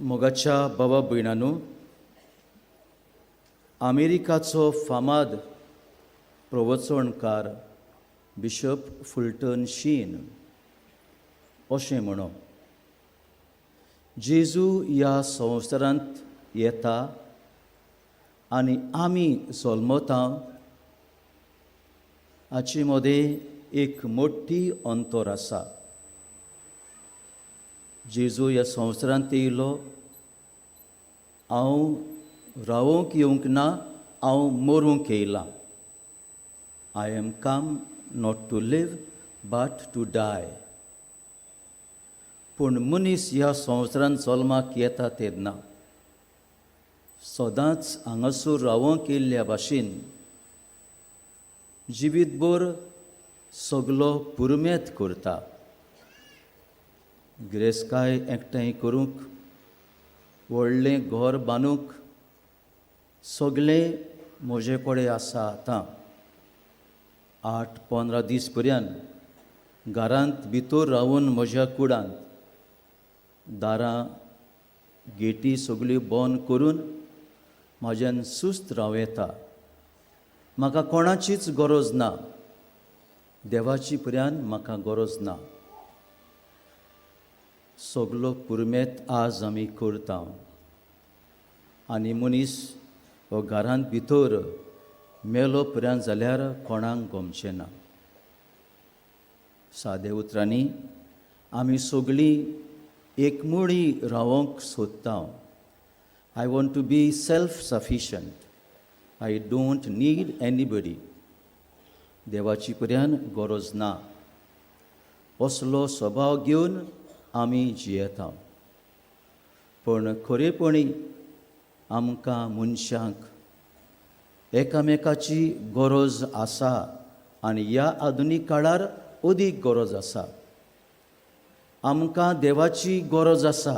मोगाच्या बाबा भयणानू, अमेरिकाचो फामाद प्रवचणकार बिशप फुलटन शीन अशें म्हणो, जेजू ह्या संवसारांत येता आनी आमी जल्मता हाचे मदें एक मोठी अंतर आसा. जेजू ह्या संवसारांत येयलो, हांव रावोंक येवंक ना, हांव मरूंक येयलां. I am come not to live but to die. पूण मनीस ह्या संवसारांत जल्माक येता तेन्ना सदांच हांगासर रावोंक येयल्ल्या भाशेन जिवीतभर सगलो पुरुमेत करता, गिरेस्तकाय एकठांय करूंक, व्हडलें घर बांदूंक. सगळें म्हजे कडेन आसा आतां. 8-15 दीस पर्यंत घरांत भितर रावून म्हज्या कुडांत दारां गेटी सगल्यो बंद करून म्हाज्यान सुस्त रावं येता. म्हाका कोणाचीच गरज ना, देवाची पर्यंत म्हाका गरज ना. सगलो पुरुमेत आज आमी करता आनी मनीस हो घरांत भितर मेलो पर्यंत जाल्यार कोणाक गमचें ना. सादे उतरांनी आमी सगळीं एकमुळी रावोंक सोदता. I want to be self sufficient. I don't need anybody. देवाची पर्यंत गरज ना असलो स्वभाव घेवन आमी जियेता. पूण खरेपणी आमकां मनशांक एकामेकाची गरज आसा आनी ह्या आधुनीक काळार अदीक गरज आसा. आमकां देवाची गरज आसा.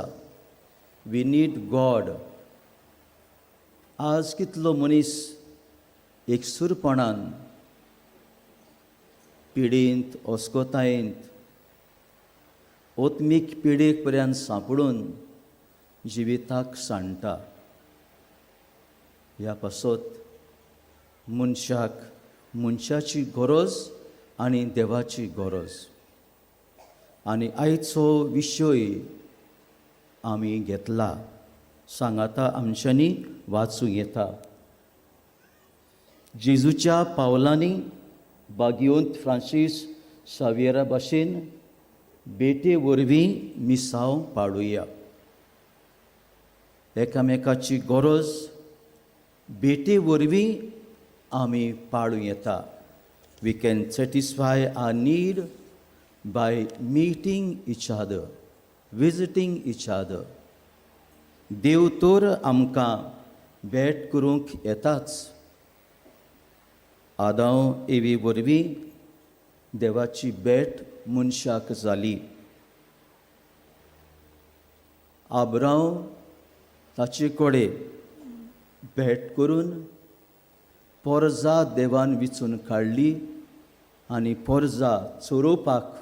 We need God. आज कितलो मनीस एकसूरपणान पिडींत, अस्कोतायेंत, आत्मीक पिडेक पर्यंत सांपडून जिविताक सांडटा. ह्या पासत मनशाक मनशाची गरज आनी देवाची गरज. आनी आयचो विशय आमी घेतला, सांगाता आमच्यांनी वाचूं येता, जेजूच्या पावलांनी बागियोंत फ्रांसीस सावियरा भाशेन भेटे वरवीं मिसांव पाडुया. एकामेकाची गरज भेटे वरवीं आमी पाळूं येता. We can satisfy our need by meeting each other, visiting each other. देव तर आमकां भेट करूंक येताच. आदांव एवी वरवीं देवाची भेट मनशाक जाली. आब्रांव ताचे कडेन भेट करून पोरजा देवान विचून काडली आनी पोरजा चरोवपाक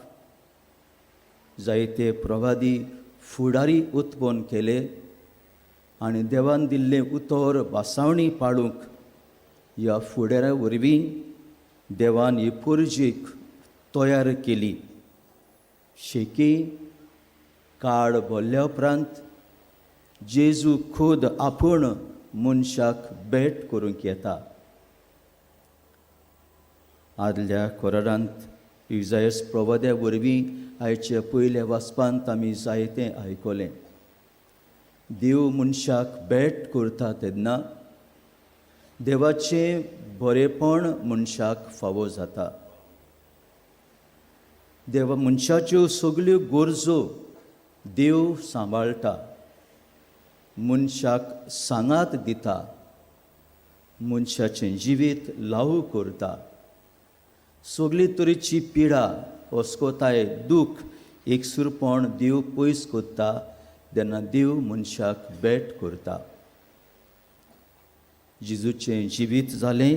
जायते प्रवादी फुडारी उत्पन्न केले आनी देवान दिल्लें उतर भासावणी पाळूंक ह्या फुडाऱ्या वरवीं देवान ही पोरजेक तयार केली. शेकी काळ भरल्या उपरांत जेजू खूद आपूण मनशाक भेट करूंक येता. आदल्या कोरारांत इजायस प्रवाद्या वरवीं आयच्या पयल्या वाचपांत आमी जायतें आयकलें. देव मनशाक भेट करता तेन्ना देवाचें बरेपण मनशाक फावो जाता. देवा मनशाच्यो सगल्यो गरजो देव सांबाळटा, मनशाक सांगात दिता, मनशाचें जिवीत लावू करता. सगली तरेची पिडा, अस्कोताय, दूख, एकसूरपण देव पयस करता तेन्ना देव मनशाक भेट करता. जेजूचें जिवीत जालें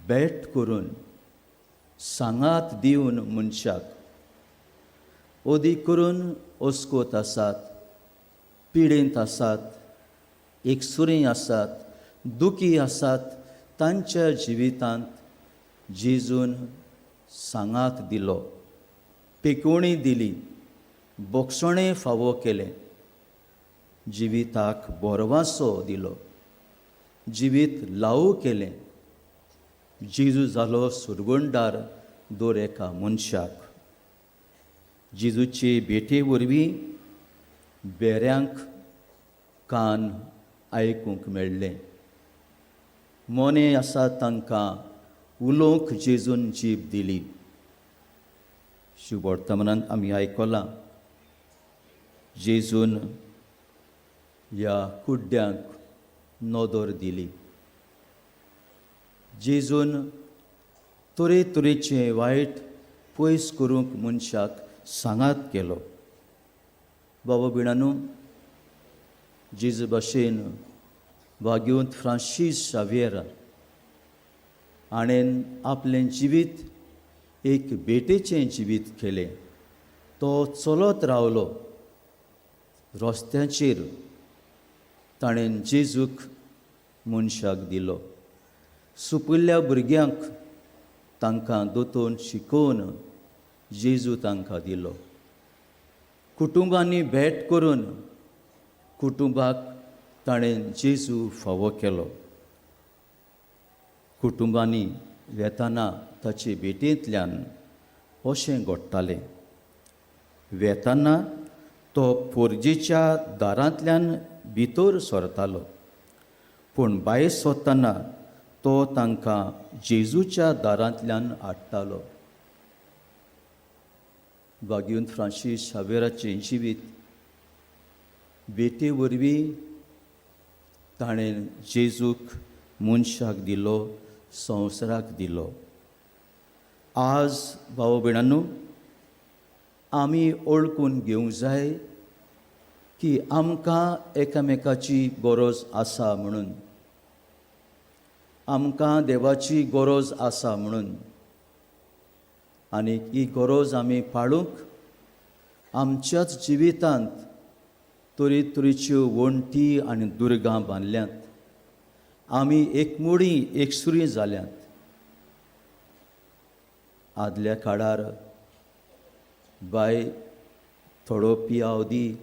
भेट करून, सांगात दिवन मनशाक, अदीक करून अस्कोत आसात. पिडेंत आसात, एकसुरी आसात, दुखी आसात, तांच्या जिवितांत जेजून सांगात दिलो, पेकोवणी दिली, बोगसणें फावो केलें, जिविताक बोरवासो दिलो, जिवीत लावू केलें. जेजू जालो सुरगुणदार दर एका मनशाक. जेजूचे भेटे वरवीं बेऱ्यांक कान आयकूंक मेळ्ळें, मोने आसा तांकां उलोवंक जेजून जीब दिली. शुभवर्तमानांत आमी आयकलां, जेजून ह्या कुड्ड्यांक नदर दिली. जेजून तरेतरेचें वायट पयस करूंक मनशाक सांगात केलो. बाबा बिणानू, जेजू भाशेन भाग्यवंत फ्रांसीस शाव्येर हाणें आपलें जिवीत एक भेटेचें जिवीत केलें. तो चलत रावलो रस्त्याचेर, ताणें जेजूक मनशाक दिलो. सुपुल्ल्या भुरग्यांक तांकां दोतोन शिकोवन जेजू तांकां दिलो. कुटुंबांनी भेट करून कुटुंबाक ताणें जेजू फावो केलो. कुटुंबांनी वेताना ताचे भेटेंतल्यान अशें घडटालें. वेताना तो पोरजेच्या दारांतल्यान भितर सरतालो, पूण भायर सरतना तो तांकां जेजूच्या दारांतल्यान हाडटालो. भाग्यवंत फ्रांसीस शावेराचें जिवीत भेटे वरवीं ताणें जेजूक मनशाक दिलो, संवसाराक दिलो. आज भाव भयणांनो, आमी वळखून घेवंक जाय की आमकां एकामेकाची गरज आसा म्हणून, आमकां देवाची गरज आसा म्हणून. आनी ही गरज आमी पाळूंक आमच्याच जिवितांत तरेतरेच्यो वण्टी आनी दुर्गां बांदल्यांत. आमी एकमुडी एकसुरी जाल्यांत. आदल्या काळार बाय थोडो पियाव दी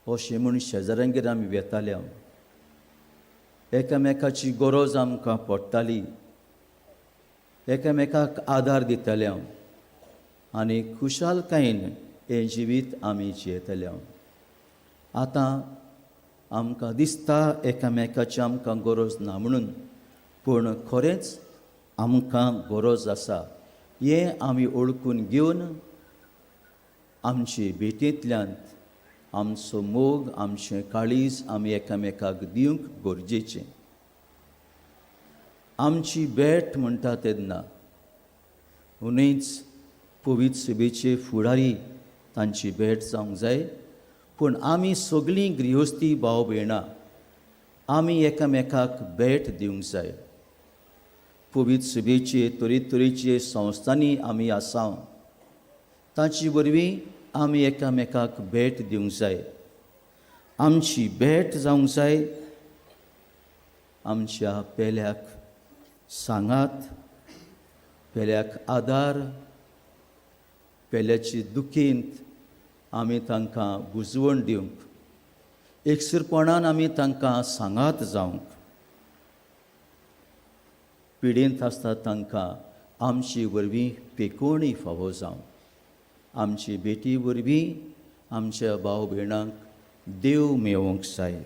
अशें म्हूण शेजाऱ्यांगेर आमी वेताले. एकामेकाची गरज आमकां पडटाली, एकामेकाक आदार दिताले हांव आनी खुशालकायेन हें जिवीत आमी जियेतले. आतां आमकां दिसता एकामेकाची आमकां गरज ना म्हणून, पूण खरेंच आमकां गरज आसा हें आमी वळखून घेवन आमचे भेटेंतल्यान आमचो मोग, आमचें काळीज आमी एकामेकाक दिवंक गरजेचें. आमची भेट म्हणटा तेन्ना उणीच पवित्र सभेचे फुडारी तांची भेट जावंक जाय, पूण आमी सगळीं गृहस्थी भाव भयणां आमी एकामेकाक भेट दिवंक जाय. पवित्र सभेचे तरेतरेचे संस्थांनी आमी आसा, तांचे वरवीं आमी एकामेकाक भेट दिवंक जाय. आमची भेट जावंक जाय आमच्या पेल्याक सांगात, पेल्याक आदार, पेल्याची दुखींत आमी तांकां बुजवण दिवंक, एकसुरपणान आमी तांकां सांगात जावंक, पिडेंत आसता तांकां आमचे वरवीं पेकोवणी फावो जावं. आमची भेटी वरवीं आमच्या भाव भयणांक देव मेळोवंक जाय.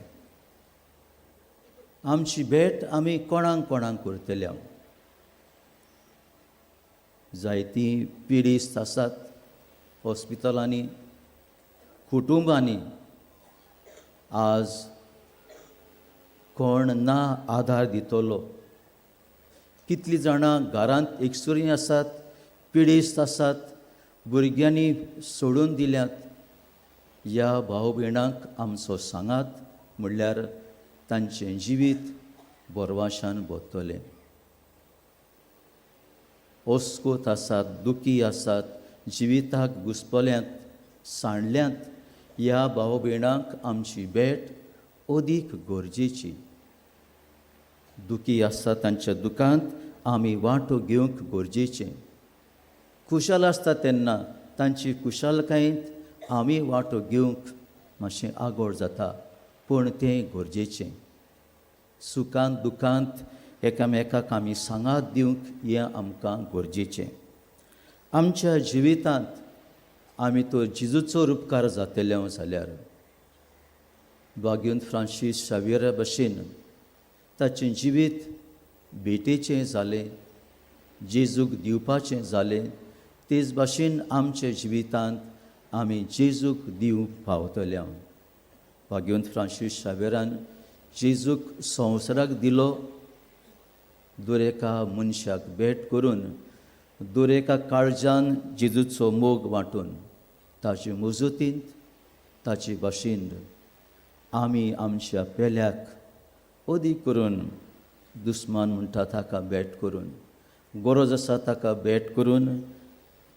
आमची भेट आमी कोणाक कोणाक करतले? जायतीं पिडेस्त आसात हॉस्पिटलांनी, कुटुंबांनी. आज कोण ना आदार दितलो. कितलीं जाणां घरांत एकसुरीं आसात, पिडेस्त आसात, भुरग्यांनी सोडून दिल्यात. ह्या भाव भयणांक आमचो सांगात म्हणल्यार तांचें जिवीत बोरवाशान भरतलें. अस्कोत आसात, दुखी आसात, जिविताक घुसपल्यात, सांडल्यात, ह्या भाव भयणांक आमची भेट अदीक गरजेची. दुखी आसता तांच्या दुखांत आमी वांटो घेवंक गरजेचें. खुशाल आसता तेन्ना तांची खुशालकायेंत आमी वांटो घेवंक मातशें आगोळ जाता, पूण तें गरजेचें. सुखांत दुखांत एकामेकाक आमी सांगात दिवंक हें आमकां गरजेचें. आमच्या जिवितांत आमी तो जेजूचो रुपकार जातले जाल्यार भाग्यवंत फ्रांसीस शाविरा भशेन ताचें जिवीत भेटेचें जालें, जेजूक दिवपाचें जालें, तेच भाशेन आमच्या जिवितांत आमी जेजूक दिवंक पावतले. भाग्यवंत फ्रांसीस शावेरान जेजूक संवसाराक दिलो, दरेका मनशाक भेट करून, दरेका काळजान जेजूचो मोग वांटून, ताचे मजतींत ताचे भाशेन आमी आमच्या पेल्याक अदीक करून दुस्मान म्हणटा ताका भेट करून, गरज आसा ताका भेट करून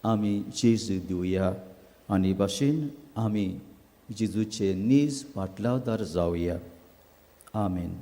आमी जेजू दिवया आनी भाशेन आमी जेजूचे नीज पाटलावदार जावया. आमेन.